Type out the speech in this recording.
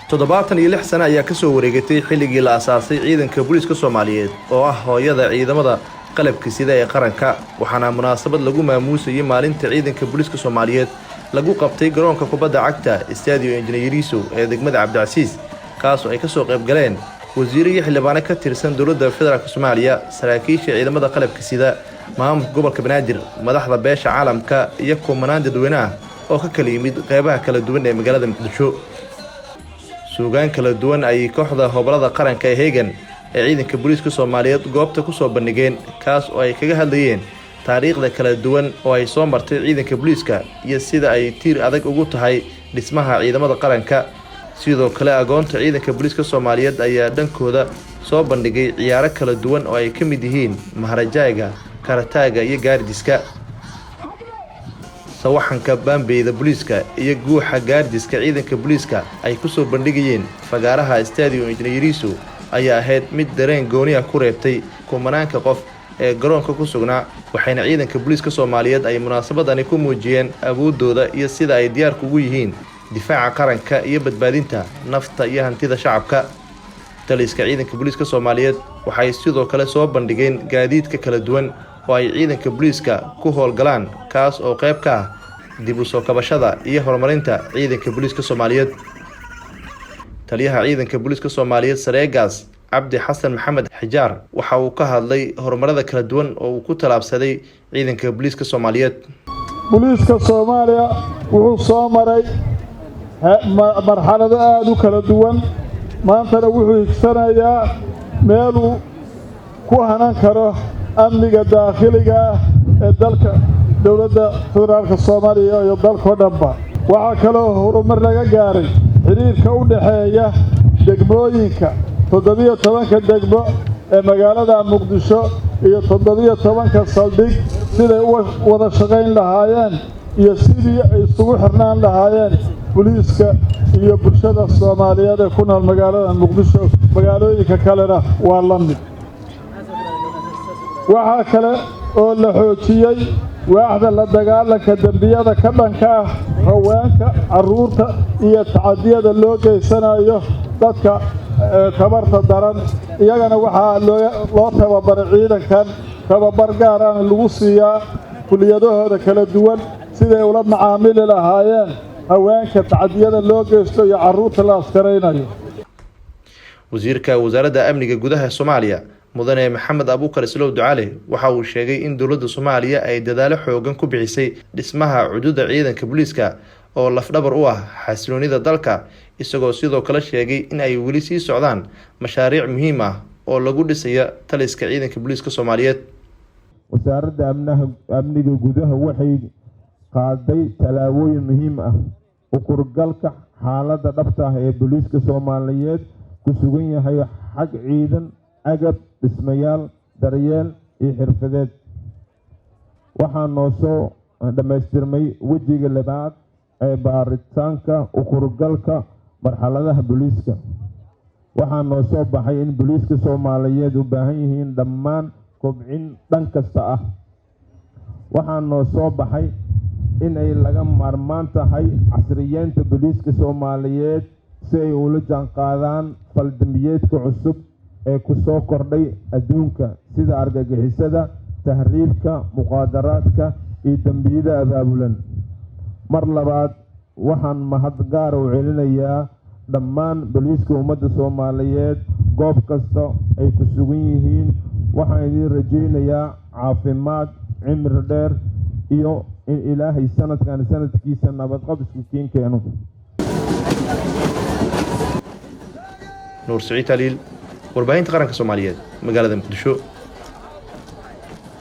76 sano ayaa kasoo wareegatay xilligii la asaasay ciidanka booliiska Soomaaliyeed oo ah hooyada ciidamada qalabka sida ee qaranka. Waxaana munaasabad lagu maamuusayay maalinta ciidanka booliiska Soomaaliyeed lagu qabtay garoonka kubadda cagta Stadio Engineer Yariisow ee degmada Cabdicasiis, kaasoo ay kasoo qayb galeen wasiiro iyo xildhibaano ka tirsan dowladda federaalka Soomaaliya, saraakiisha ciidamada qalabka sida, maamulka gobolka Banaadir, madaxda beesha caalamka iyo kumanaan dadweyne ah oo ka kala yimid qeybaha kala duwan ee magaalada Muqdisho. Suugaan kala duwan ayay kooxda hobolada qaranka ee Hegan ee ciidanka booliiska Soomaaliyeed goobta kusoo bandhigeen, kaas oo ay kaga hadlayeen taariikhda kala duwan oo ay soo martay ciidanka booliiska iyo sida ay tiir adag ugu tahay dhismaha ciidamada qaranka. Sidoo kale, agoonta ciidanka booliiska Soomaaliyeed ayaa dhankooda soo bandhigay ciyaaro kala duwan oo ay ka mid yihiin maharajaaga, karataaga iyo gaardiska. Sawaxanka baambeyda booliiska iyo guuxa gaardiska ciidanka booliiska ay kusoo bandhigayeen fagaaraha Stadio Engineer Yariisow ayaa ahayd mid dareen gooni ah ku reebtay kumanaanka qof ee garoonka ku sugnaa. Waxayna ciidanka booliiska Soomaaliyeed ay munaasabadani ku muujiyeen awoodooda iyo sida ay diyaarka ugu yihiin difaaca qaranka iyo badbaadinta nafta iyo hantida shacabka. Taliska ciidanka booliiska Soomaaliyeed waxay sidoo kale soo bandhigeen gaadiidka kala duwan oo ay ciidanka booliiska ku howlgalaan, kaas oo qayb ka ah dib u soo kabashada iyo horumarinta ciidanka booliiska Soomaaliyeed. Taliyaha ciidanka booliiska Soomaaliyeed, sareegaas Cabdi Xasan Maxamed Xijaar, waxa uu ka hadlay horumarada kala duwan oo uu ku tallaabsaday ciidanka booliiska Soomaaliyeed. Booliiska Soomaaliya wuxuu soo maray marxalado aada u kala duwan. Maantana wuxuu higsanayaa meeluu ku hanan karo amniga daakhiliga ah ee dalka, dowladda federaalka Soomaaliya iyo dalkao dhanba. Waxaa kaloo horumar laga gaaray xidhiirka u dhexeeya degmooyinka, 17-ka degmo ee magaalada Muqdisho iyo 17-ka saldhig, siday u wada shaqayn lahaayeen iyo sidii ay isugu xirnaan lahaayeen booliiska iyo bulshada Soomaaliyeed ee ku nool magaalada Muqdisho. Magaalooyinka kalena waa la mid. Waxaa kale oo la xoojiyey waaxda la dagaalanka dembiyada ka dhanka ah haweenka, carruurta iyo tacadiyada loo geysanayo dadka tabarta daran. Iyagana waxaa loo tababaray ciidankan, tababar gaarana lagu siiyaa kuliyadahooda kala duwan, siday ula macaamili lahaayeen haweenka tacadiyada loo geysto iyo carruurta la askaraynayo. Wasiirka wasaaradda amniga gudaha Soomaaliya, mudane Maxamed Abuukar Islow Ducaale, waxa uu sheegay in dowladda Soomaaliya ay dadaalo xoogan ku bixisay dhismaha cududa ciidanka booliiska oo lafdhabar u ah xasiloonida dalka, isagoo sidoo kale sheegay in ay weli sii socdaan mashaariic muhiim ah oo lagu dhisaya taliska ciidanka booliiska Soomaaliyeed. Wasaaradda amnaha amniga gudaha waxay qaaday tallaabooyin muhiim ah u kurgalka xaaladda dhabta ah ee booliiska Soomaaliyeed ku sugan yahay xag ciidan, agab, dhismayaal, daryeel iyo xirfadeed. Waxaa noo soo dhammaystirmay wejiga labaad ee baaritaanka ukurgalka marxaladaha booliiska. Waxaa noo soo baxay in booliiska Soomaaliyeed u baahan yihiin dhammaan kobcin dhan kasta ah. Waxaa noo soo baxay in ay laga maarmaan tahay casriyeynta booliiska Soomaaliyeed si ay ula jaanqaadaan faldambiyeedka cusub ee ku soo kordhay adduunka, sida argagixisada, tahriibka, muqaadaraadka iyo dembiyada abaabulan. Mar labaad waxaan mahad gaara u celinayaa dhammaan booliiska ummadda Soomaaliyeed goob kasta ay ku sugan yihiin. Waxaan idiin rajaynayaa caafimaad, cimri dheer iyo in Ilaahay sanadkan sanadkiisa nabadqab isku kiin keeno. Nuur Siciid Taliil, warbaahinta qaranka Soomaaliyeed, magaalada Muqdisho.